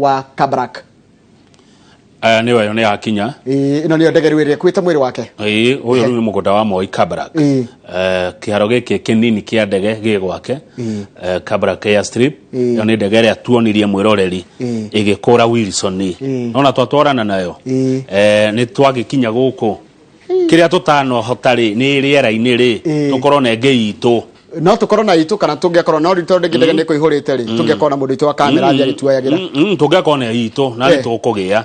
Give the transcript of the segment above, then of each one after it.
Wa Kabarak. Aya nĩyo ĩyo nĩ yakinya. Ĩĩ, ĩno nĩyo ndege rĩu ĩrĩa ĩkuĩte mwĩrĩ wake. Ĩĩ, ũyũ rĩu nĩ mũgũnda wa Moi Kabarak. Kĩharo gĩkĩ kĩnini kĩa ndege gĩ gwake. Kabarak Airstrip. Ĩyo nĩ ndege ĩrĩa tuonirie mwĩroreri ĩgĩkũra Wilson. Nona twatwarana nayo. Nĩ twagĩkinya gũkũ. Kĩrĩa tũtanohota rĩ nĩ rĩera-inĩ rĩ tũkorwo na ĩngĩ itũ. No tũkorwo na itũ kana tũngĩakorwo no rĩu tondũ rĩngĩ ndege nĩ kũihũrĩte rĩ, tũngĩakorwo na mũndũ witũ wa kamera athiĩ agĩtuoyagĩra. Tũngĩakorwo na itũ na nĩ tũkũgĩa.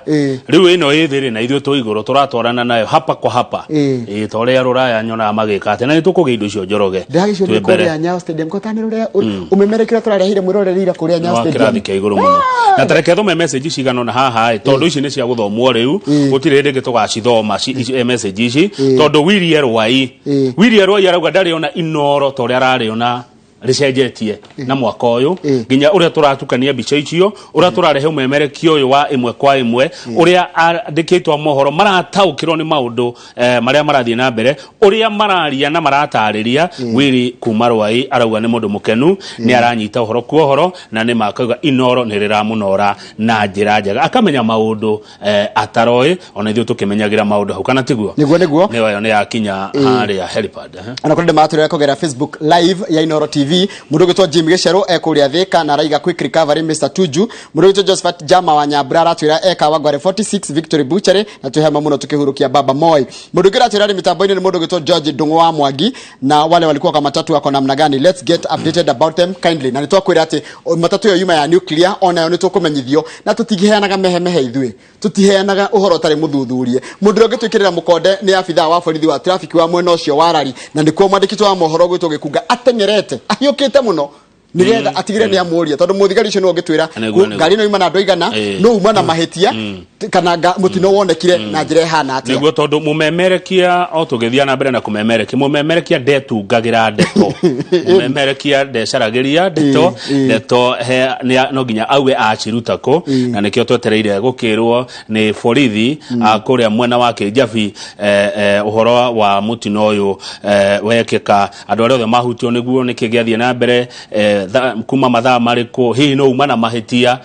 Rĩu ĩno ĩ thĩ rĩ na ithuĩ twĩ igũrũ tũratwarana nayo hapa kwa hapa. Ĩ ta ũrĩa rũraya nyonaga magĩka atĩ na nĩ tũkũgĩa indo icio, Njoroge. Ndĩragĩcio Twĩ nĩ mbere. kũrĩa Nyayo Stadium ko tani rũrĩa ũmemerekera tũrarehire mwĩroreri ira kũrĩa Nyayo wa Stadium. Kĩrathi kĩa igũrũ mũno. Na tareke thome message cigana ona haha ĩ, tondũ ici nĩ cia gũthomwo rĩu, gũtirĩ hĩndĩ ĩngĩ tũgacithoma message ici, tondũ Willie Rwai, Willie Rwai arauga ndarĩ ona Inoro ta ũrĩa ararĩona rĩcenjetie na mwaka ũyũ, nginya ũrĩa tũratukania mbica icio, ũrĩa tũrarehe ũmemerekia ũyũ wa ĩmwe kwa ĩmwe, ũrĩa andĩkĩtwo a mohoro marataũkĩrwo nĩ maũndũ marĩa marathiĩ na mbere, ũrĩa mararia na maratarĩria. Wili kuma Rwai arauga nĩ mũndũ mũkenu, nĩ aranyita ũhoro kwa ũhoro, na nĩ makauga Inoro nĩ rĩramũnora na njĩra njega, akamenya maũndũ ataroĩ, ona ithuĩ tũkĩmenyagĩra maũndũ hau, kana tiguo? Nĩguo, nĩguo. Nĩyo ĩyo nĩ yakinya harĩa helipad. Ona kũrĩ matũrĩra kũgerera Facebook Live ya Inoro TV. Mũndũ ũgĩtwo Jim Gĩcerũ e kũrĩa Thĩka na araiga, "Quick recovery, Mr Tuju." Mũndũ ũgĩtwo Josephat Jama wa Nyambura aratwĩra eka Wangware 46 Victory Butchery na twĩhema mũno tukĩhurũkia Baba Moi. Mũndũ ũngĩ ũratwĩra arĩ mĩtambo-inĩ nĩ mũndũ ũgĩtwo George Ndung'u wa Mwangi, na wale walikuwa kwa matatu wako namna gani? Let's get updated about them kindly. Na nĩ twakwĩra atĩ matatu ĩyo yuma ya nuclear, onayo nĩ tũkũmenyithio, na tũtingĩheanaga mehemehe, ithuĩ tutiheanaga ũhoro ũtarĩ mũthuthurie. Mũndũ ũrĩa ũngĩtwĩkĩrĩra mũkonde nĩ abithaa wa borithi wa traffic wa mwena ũcio wa Rari, na nĩkuo mwandĩki wa mohoro gwĩtwo Gĩkunga ateng'erete ahiũkĩte mũno nigetha atigire nĩ amũria, tondũ mũthigari ũcio nĩwe ũngĩtwĩra Nĩguo, nĩguo. ngari ĩno yuma na andũ aigana, no uma na mahĩtia kana mũtino wonekire na njĩra ĩhana atĩa. Nĩguo, tondũ mũmemerekia o tũgĩthiĩ na mbere na kũmemerekia, mũmemerekia ndetungagĩra ndeto, mũmemerekia ndecaragĩria ndeto. Ndeto no nginya auge aciruta kũ, na nĩkĩo twetereire gũkĩrwo nĩ borithi kũrĩa mwena wa Kĩnjabi ũhoro wa mũtino ũyũ wekĩka, andũ arĩa othe mahutio nĩguo, nĩkĩ gĩathiĩ na mbere, kuma mathaa marĩkũ, hihi no uma na mahĩtia.